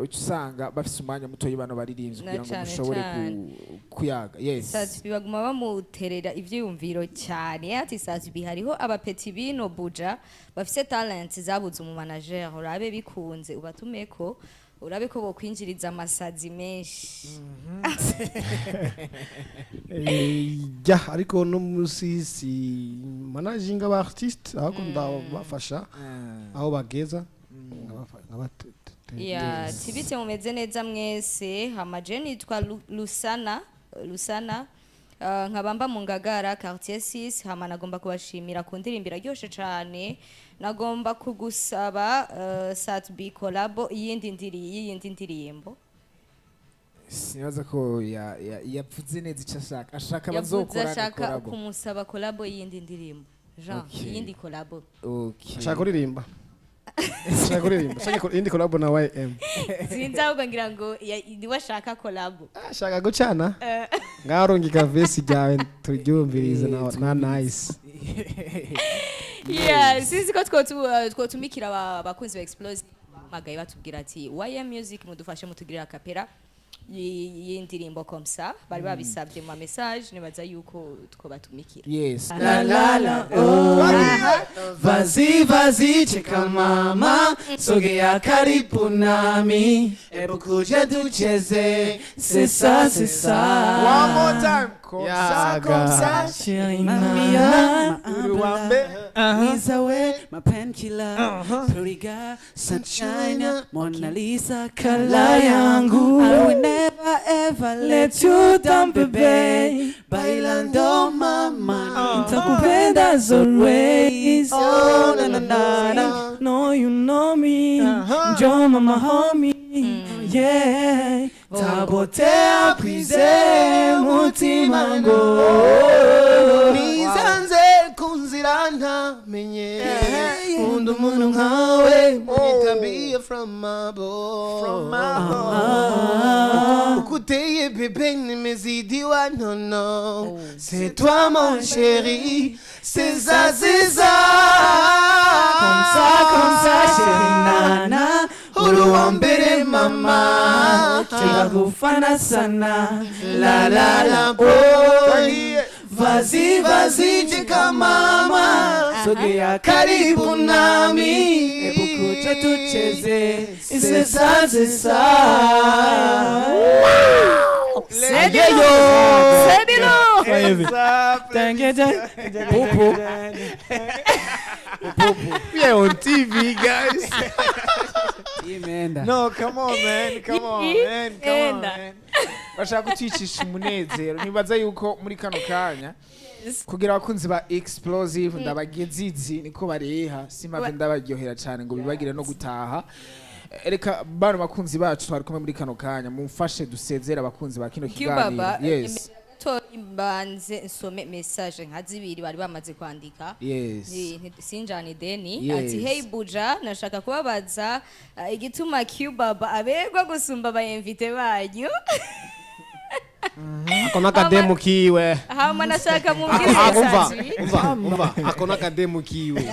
uca usanga bafise umwanya mutoyi bano baririmbyi Na kugira ngo cane mushobore cane. kuyaga. Yes. Sat-B baguma bamuterera ivyiyumviro cyane. Ati: "Sat-B, hariho abapeti bino buja bafise talent zabuze umu manager. Urabe bikunze ubatumeko, urabe ko bokwinjiriza amasazi menshi." Ya, ariko no munsi si managing aba artiste, ahubwo ndabafasha aho bageza. Ya tibite, mumeze neza mwese? Hama je nitwa Lusana Lusana, nkabamba mu Ngagara, quartier 6. Hama nagomba kubashimira ku ndirimbo iraryoshe cane. Nagomba kugusaba Sat-B collabo yiyindi ndirimbo." Sinibaza ko yavuze neza icyo ashaka. Ashaka Yavuze bazokorana ashaka collabo. kumusaba collabo y'iyindi ndirimbo, Jean. Okay. Iyindi collabo. Okay. Ashaka kuririmba, ashaka kuririmba, ashaka iyindi collabo na YM. Sinzi, ahubwo ngira ngo niwe ashaka collabo. Ashaka gucana ngaho, rungika verse ryawe turyumvirize na nice. Yeah, sinzi ko twotumikira abakunzi ba Explosive magaye batubwira ati: "YM Music, mudufashe mutugirira acapella y'indirimbo comme ça." Bari babisabye mu message, nibaza yuko twobatumikira. Yes. La la la oh. Vas-y, vas-y, cheka mama, sogea karibu nami, ebu kuja tucheze, c'est ça, c'est ça. One more time. Comme ça, Yaga. comme ça. Chérie, Mia, Uri wa mbere. Mwiza we, my painkiller, Floriga, Sunshine, Mona Lisa, kala yangu. I will never ever let you down, baby. Bailando, mama, nitakupenda as always. Oh, na na na na. No, you know me. Njoo mama homie. Yeah. Tabotea prise mutima ngo. Nisanze ku nzira ntamenye, nkunda umuntu nkawe muri from above. From above. Uko uteye bébé, nimezidiwa, no no, c'est toi mon chéri, c'est ça, c'est ça. Comme ça, comme ça, chérie nana, uri uwa mbere mama, tunakufana sana, la la la boy. Vas-y, vas-y, cheka mama, sogea karibu nami, ebu kuja tucheze, c'est ça, c'est ça. Sebilo! Sebilo! Popo. We are on TV, guys. Imeenda. No, come on, man. Come on, man. Come on, Enda. man. Bashaka kutwicisha umunezero. Nibaza yuko muri kano kanya kugira abakunzi ba Explosive ndabagezizi niko bareha, simpave ndabaryohera cyane ngo bibagire no gutaha. Reka bano bakunzi bacu twari kumwe muri kano kanya, mumfashe dusezere abakunzi ba kino Q-Baba, kiganiro. Yes. Gato mbanze nsome message nka zibiri bari bamaze kwandika. Sinjani Deni ati: "Hey Buja, nashaka kubabaza igituma Q-Baba aberwa gusumba aba invités banyu." Ako n'akademu kiwe. Hama nashaka mumbwire Umva. Sat-B. Umva, umva, ako n'akademu kiwe.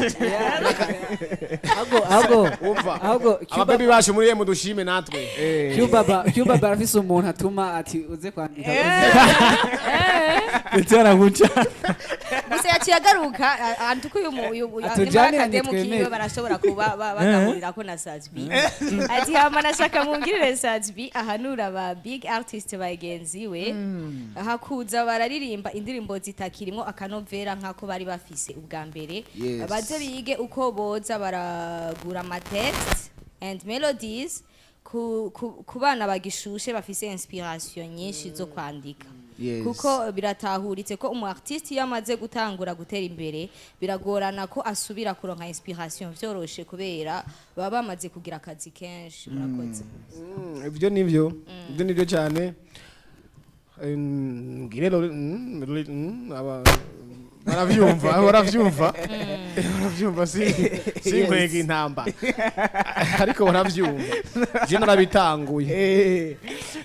Ahubwo Umva. ahubwo Ababebi bacu muri yemu dushime natwe. Q-Baba arafise umuntu atuma ati uze kwandika. Ndetse araguca. Gusa yaciye agaruka antuko uyu Atujanire. akademu kiwe Twemere. barashobora kuba bagahurirako na Sat-B. Ati: "Hama nashaka mumbwirire Sat-B ahanura ba big artist bagenzi we hakuza bararirimba indirimbo zitakirimwo akanovera nk'ako bari bafise ubwa mbere, baze bige uko boza baragura ama text and melodies ku bana bagishushe bafise inspiration nyinshi zo kwandika, kuko biratahuritse ko umu artiste iyo amaze gutangura gutera imbere biragorana ko asubira kuronka inspiration vyoroshe, kubera baba bamaze kugira akazi kenshi. Murakoze." Ibyo nibyo, ibyo nibyo cyane. Ngire rero, baravyumva, baravyumva, baravyumva. Si nkwega intamba, ariko baravyumva, je narabitanguye.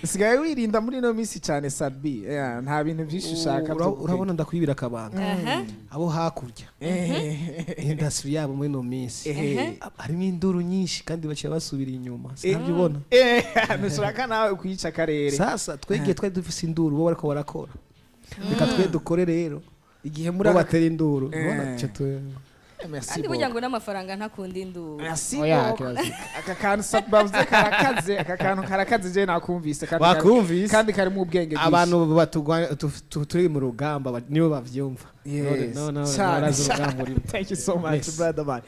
Usigaye wirinda muri ino minsi cyane, Sat-B. Nta bintu byinshi ushaka byo gukora. Urabona, ndakwibira akabanga. Abo hakurya, industry yabo muri ino minsi harimo induru nyinshi kandi baciye basubira inyuma, sinabyo ubona? Ntushaka nawe kwica akarere. Sasa twegiye twari dufise induru, bo bariko barakora, reka twe dukore rero igihe muri bo batera induru. Ubona, Merci Kandi burya beaucoup. ngo n'amafaranga ntakunda induru. Merci Oya, beaucoup. kirazira. Aka kantu bavuze karakaze, aka kantu karakaze, je nakumvise kandi Bakumvise. kandi karimo ubwenge bwinshi. Abantu batugwa turi mu rugamba nibo bavyumva. Yes. No, no, Cyane, barazi cyane. urugamba urimo. Thank you so much, Yes. brother man.